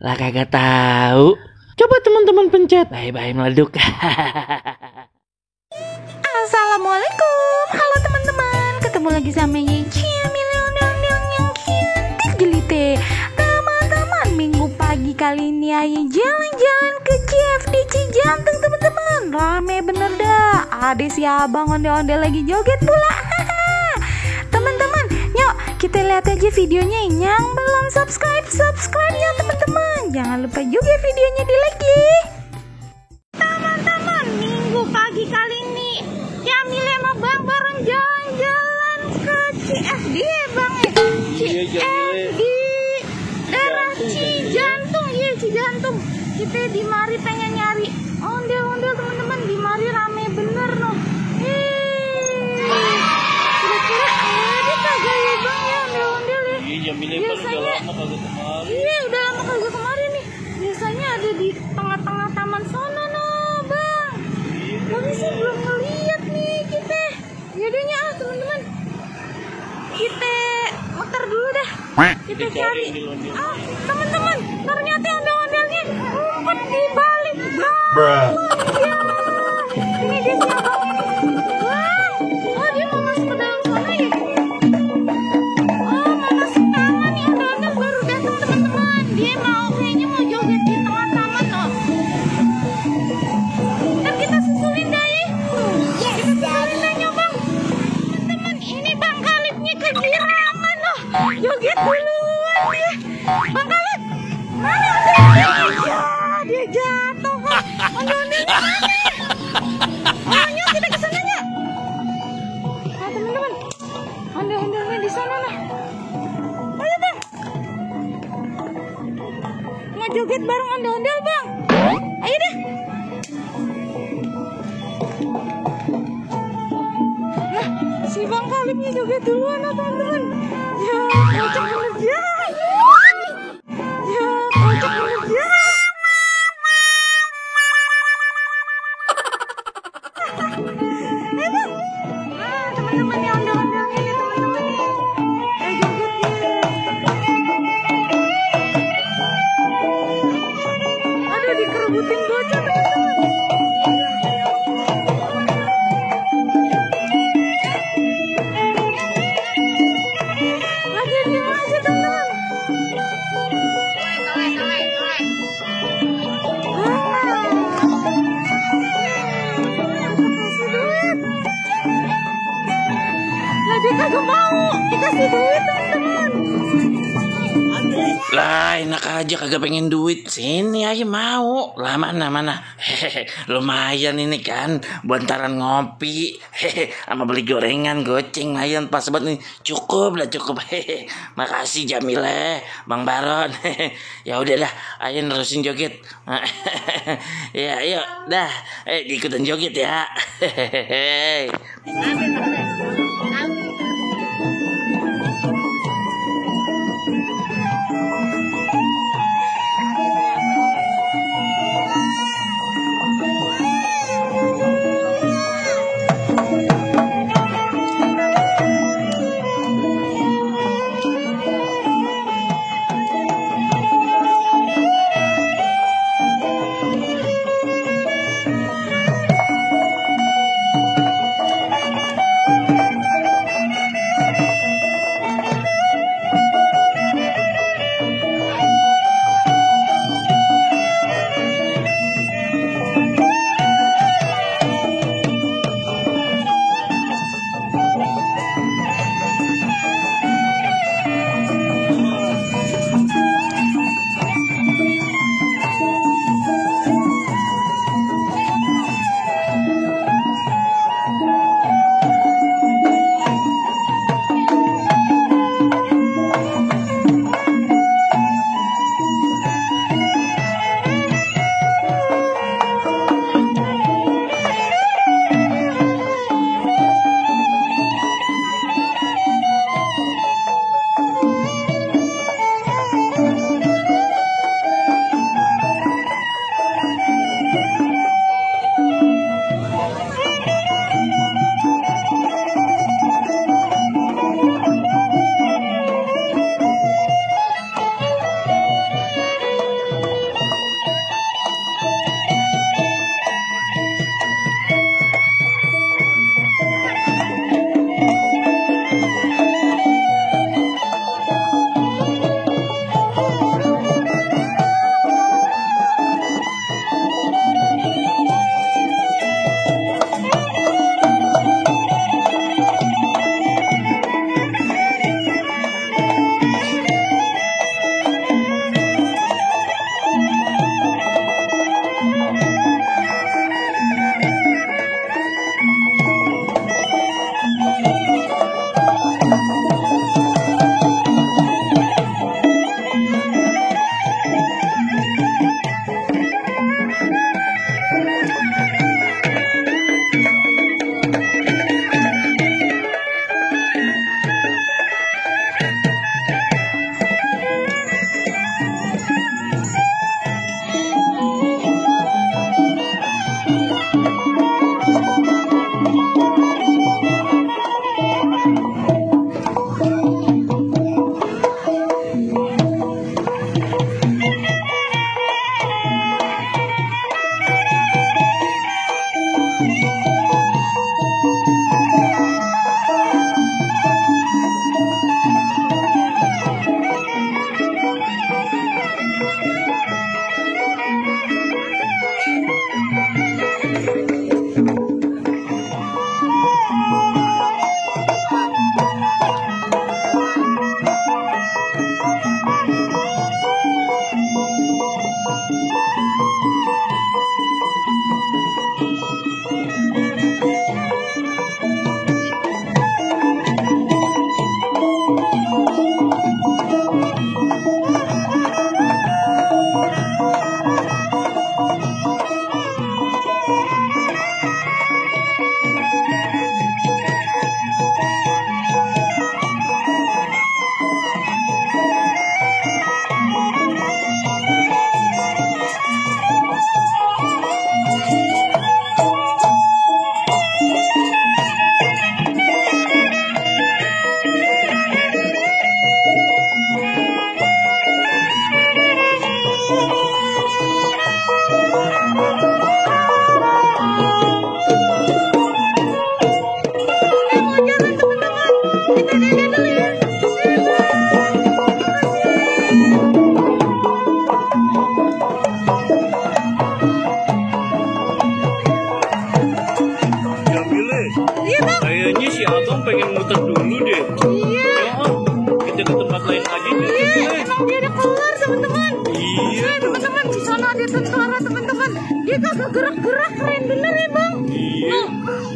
Lah kagak tahu. Coba teman-teman pencet. Bye-bye meleduk. Assalamualaikum. Halo teman-teman. Ketemu lagi sama Yeci yang cantik jelite. Teman-teman, minggu pagi kali ini ayo jalan-jalan ke CFD Cijantung teman-teman. Rame bener dah. Ada si abang ondel-ondel lagi joget pula. Teman-teman, yuk kita lihat aja videonya. Yang belum subscribe ya teman-teman. Jangan lupa juga videonya di like ya. Teman-teman, minggu pagi kali ini Jamil sama Bang bareng jalan-jalan ke CFD ya Bang ya. CFD daerah Cijantung ya, Cijantung. Kita di mari pengen nyari ondel-ondel teman-teman. Di mari rame bener noh. Kira-kira ada kagak ya Bang ya ondel-ondel ya? Iya, Jamilnya biasanya udah lama kagak kemari. Iya, udah lama kagak kemari nih. Biasanya ada di tengah-tengah taman sono noh Bang. Tapi sih belum ngeliat nih kita. Yaudah teman-teman, kita muter dulu dah. Kita cari. Teman-teman, ternyata ondel-ondelnya ngumpet di balik galon. Ya, ini dia siapa ini? Wah, oh dia mau masuk ke dalam sana ya? Oh, mau masuk taman nih, ondel-ondel baru datang teman-teman. Dia kayaknya mau joget di tengah taman loh. Dan kita susulin dah ya. Kita susulin dah nyobang. Teman-teman, ini Bang Khalidnya kegirangan loh. Joget duluan ya. Bang Khalid, mana ondel-ondelnya? Dia jatuh kok. Ondel-ondelnya mana ya? Ayo kita ke sananya. Nah teman-teman, ondel-ondelnya di sana lah. Ayo Bang, mau joget bareng ondel-ondel Bang. Ayo deh. Nah, si Bang Khalidnya joget duluan lah teman-teman. Ya, kocak bener ya. Ya, kocak bener ya. Ayo Bang. Nah, teman-teman nih ondel-ondelnya nih teman-teman nih. Ayo joget nih. Aduh, dikerebutin bocah teman-teman. Lagi diem aja teman-teman. Kasih duit. Lah dia kagak mau dikasih duit teman-teman. Lah enak aja kagak pengen duit. Sini aja mau. Lah mana. Hehehe, lumayan ini kan bantaran ngopi. Hehe, sama beli gorengan goceng lumayan pas banget nih. Cukup. Hehehe. Makasih Jamile, Bang Baron. Hehe. Ya udah dah, ayo nerusin joget. Ya, ayo dah. Ikutan joget ya. Hehehe. Kayaknya si Abang pengen muter dulu deh. Iya. Ya, kita ke tempat lain aja deh. Iya, emang dia udah keluar teman-teman. Iya. Teman-teman di sana ada tentara teman-teman. Dia kagak gerak-gerak, keren bener ya bang. Iya. Tuh.